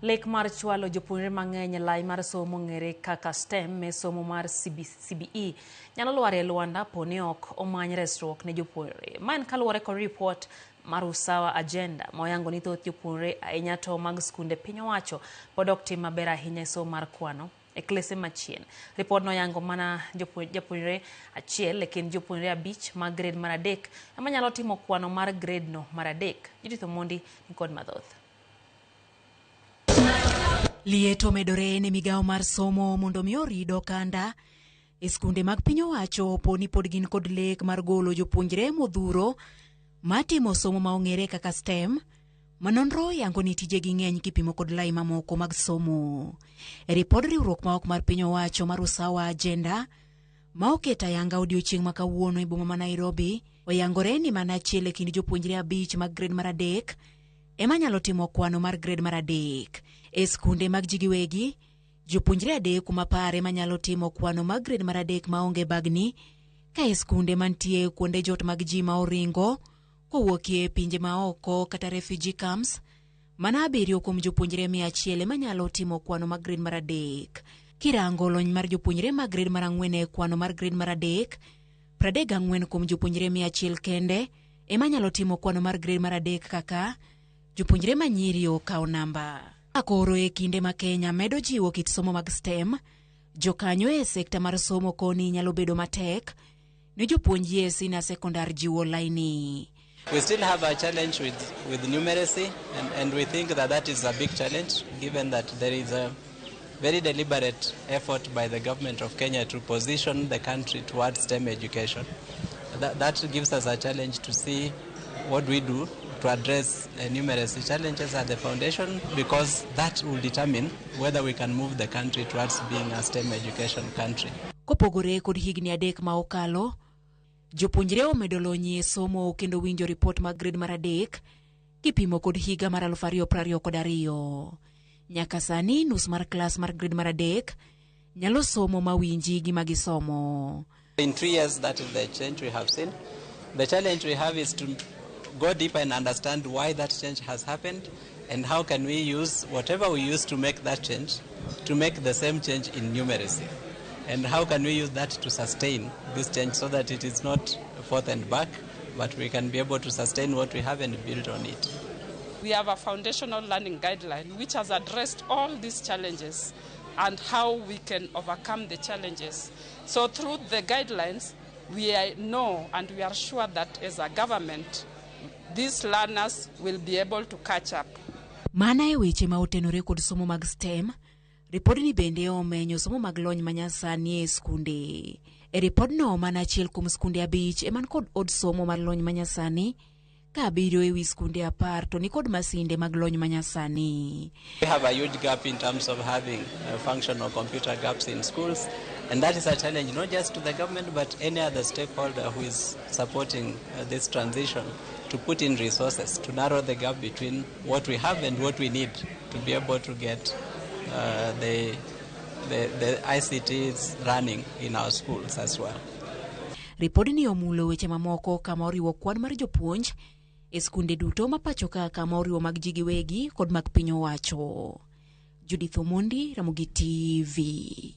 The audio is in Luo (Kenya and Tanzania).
Lek mar chwalo jopuonjre mang'eny e lai mar somo mong'ere kaka STEM e somo mar CBE nyalo lwar e lwanda po ni ok omany resruok ne jopuonjre. Ma en kaluwore kod ripot mar Usawa Agenda ma oyango ni thoth jopuonjre ahinya to mag skunde piny owacho pod ok tim maber ahinya e somo mar kwano e klese machien. Ripodno oyango mana japuonjre achiel e kind jopuonjre 5 mag grade mar 3 ema nyalo timo kwano mar grade no mar 3. Judith Omondi nikod mathoth. Liet omedore ne migawo mar somo mondo mi orid okanda e skunde mag piny owacho po ni pod gin kod lek mar golo jopuonjre modhuro matimo somo ma ong'ere kaka STEM ma nonro yango ni tijegi ng'eny kipimo kod lai mamoko mag somo. E ripod riwruok ma ok mar piny owacho mar Usawa Agenda ma oketo ayanga odiochieng' ma kawuono e boma ma Nairobi, oyangore ni mana achiel e kind jopuonjre 5 mag grade mar 3 ema nyalo timo kwano mar grade mar 3. E skunde mag ji giwegi, jopuonjre 3 kuom 10 ema nyalo timo kwano mar grade mar 3 maonge bagni, ka e skunde mantie kuonde jot mag ji ma oringo kowuokie pinje ma oko kata refugee camps, mana 7 kuom jopuonjre 100 ema nyalo timo kwano mar grade mar 3. Kirango lony mar jopuonjre mag grade mar 4 e kwano mar grade mar 3, 34 kuom jopuonjre 100 kende ema nyalo timo kwano mar grade mar 3 kaka jopuonjre ma nyiri okawo namba. Koro e kinde ma Kenya medo jiwo kit somo mag STEM, jokanyo e sekta mar somo koni nyalo bedo matek ne jopuonj e senior secondary jiwo laini. We still have a challenge with numeracy, and we think that that is a big challenge, given that there is a very deliberate effort by the government of Kenya to position the country towards STEM education. That gives us a challenge to see what we do to address numeracy challenges at the foundation, because that will determine whether we can move the country towards being a STEM education country. Kopogore kod higni 3 ma okalo, jopuonjre omedo lony e somo kendo winjo ripot mag grade mar 3 kipimo kod higa mar 2022. Nyaka sani nus mar klas mar grade mar 3 nyalo somo mawinji gima gisomo. In 3 years, that is the change we have seen. The challenge we have is to go deeper and understand why that change has happened and how can we use whatever we use to make that change to make the same change in numeracy. And how can we use that to sustain this change so that it is not forth and back, but we can be able to sustain what we have and build on it. We have a foundational learning guideline which has addressed all these challenges and how we can overcome the challenges. So through the guidelines, we know and we are sure that as a government, these learners will be able to catch up. Mana e weche ma otenore kod somo mag STEM, ripodni bende omenyo somo mag lony manyasani e skunde. E ripodno, mana achiel kuom skunde 5 ema nikod od somo mar lony manyasani, ka 7 ewi skunde 10 to nikod masinde mag lony manyasani. We have a huge gap in terms of having functional computer gaps in schools, and that is a challenge not just to the government but any other stakeholder who is supporting this transition to put in resources to narrow the gap between what we have and what we need to be able to get the ICTs running in our schools as well. Ripodni omulo weche mamoko kama oriwo kwan mar jopuonj e skunde duto ma pacho ka kama oriwo mag ji giwegi kod mag piny owacho. Judith Omondi, Ramogi TV.